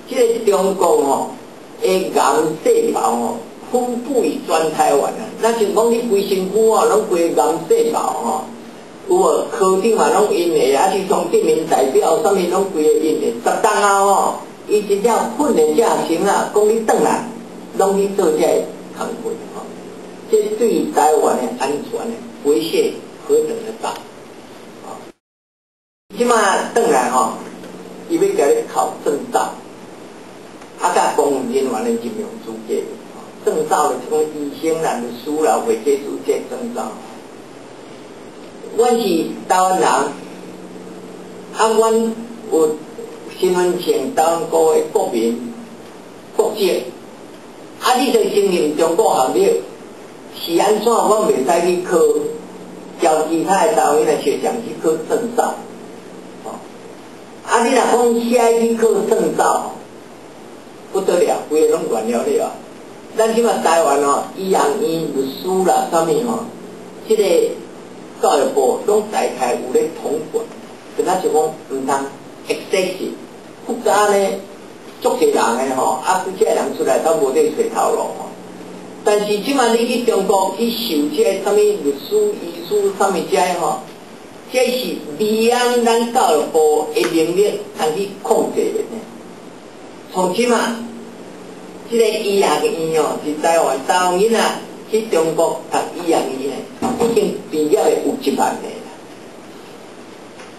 這个中國吼的癌細胞吼分布於全台灣啊，若像講你規身軀吼攏規个癌細胞吼，有無？科長嘛攏𪜶的，啊是從鎮民代表，啥物攏規个𪜶的。10冬後吼，伊真正訓練這學生啊，講你轉來，攏去做這个工課吼。這對台灣的安全的威脅何等的大！吼，這馬轉來吼，伊欲共你考證照，啊，佮公務人員的任用資格，證照就是講醫生啦、律師啦、會計師這證照。阮是台灣人，啊，阮有身份證，台灣國的國民、國籍，啊，你就承認中國學歷，是按怎？阮袂使去考，交其他的台灣的學生去考證照，吼，啊，你若講遐去考證照，不得了，規个攏亂了了。咱這馬台灣吼，醫學院、律師啦，啥物吼，這個教育部攏大概有咧統管，敢若就講毋通 excessive，國家呢足濟人的吼，啊，這人出來都無咧揣頭路吼。但是這馬你去中國去受這个啥物律師、醫師啥物這个吼，這是未按咱教育部的能力通去控制的呢。從這馬，這個醫學院哦，是台灣台灣囡仔去中國讀醫學院的，已經畢業的有1萬個啦。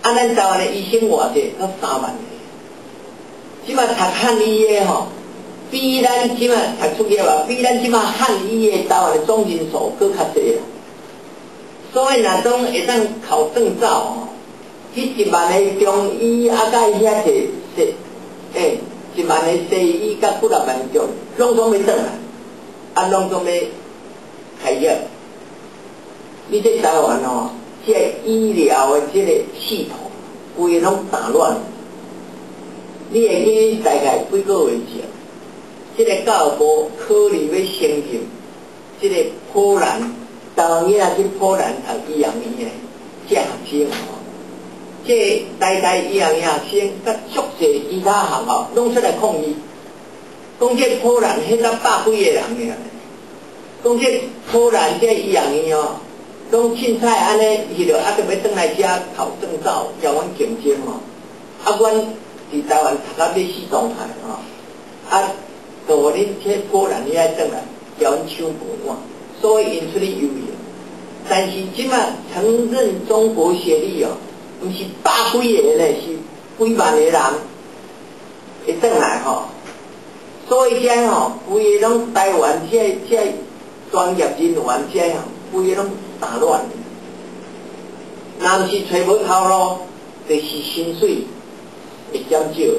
啊，咱台灣的醫生偌濟？才3萬個。這馬讀漢醫的吼，比咱這馬讀出去啊，比咱這馬漢醫的台灣的總人數閣較濟啦。所以若講會當考證照吼，彼1萬個中醫啊，佮遐濟西，1萬個西醫佮幾若萬中，攏總欲轉來，啊，攏總欲開業。你這台灣吼，這個醫療的這個系統，規个攏打亂。你會記大概幾個月前，這個教育部考慮欲承認這個波蘭台灣囡仔去波蘭讀醫學院的這學生吼，這台大醫學院學生佮足濟其他學校攏出來抗議，講這波蘭彼才百幾個人爾，講這波蘭這醫學院哦，攏凊彩按呢，彼落啊，閣欲轉來遮考證照，共阮競爭吼，啊，阮佇台灣讀甲欲死狀態吼，啊，就予恁這波蘭遐轉來，共阮搶飯碗，所以𪜶出去遊行。但是這馬承認中國學歷哦，毋是百幾個呢，是幾萬個人會轉來吼。所以這吼，規个攏台灣這這專業人員這吼，規个攏打亂。若毋是揣無頭路，就是薪水會減少。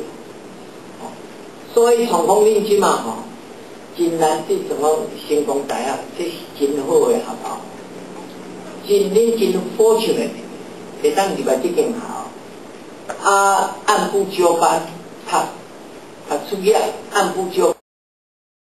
所以創講恁這馬吼，真難得像講成功大學，這是真好的學校，真恁真 fortunate 會當入來這間學校，啊，按部就班讀，讀出業，按部就。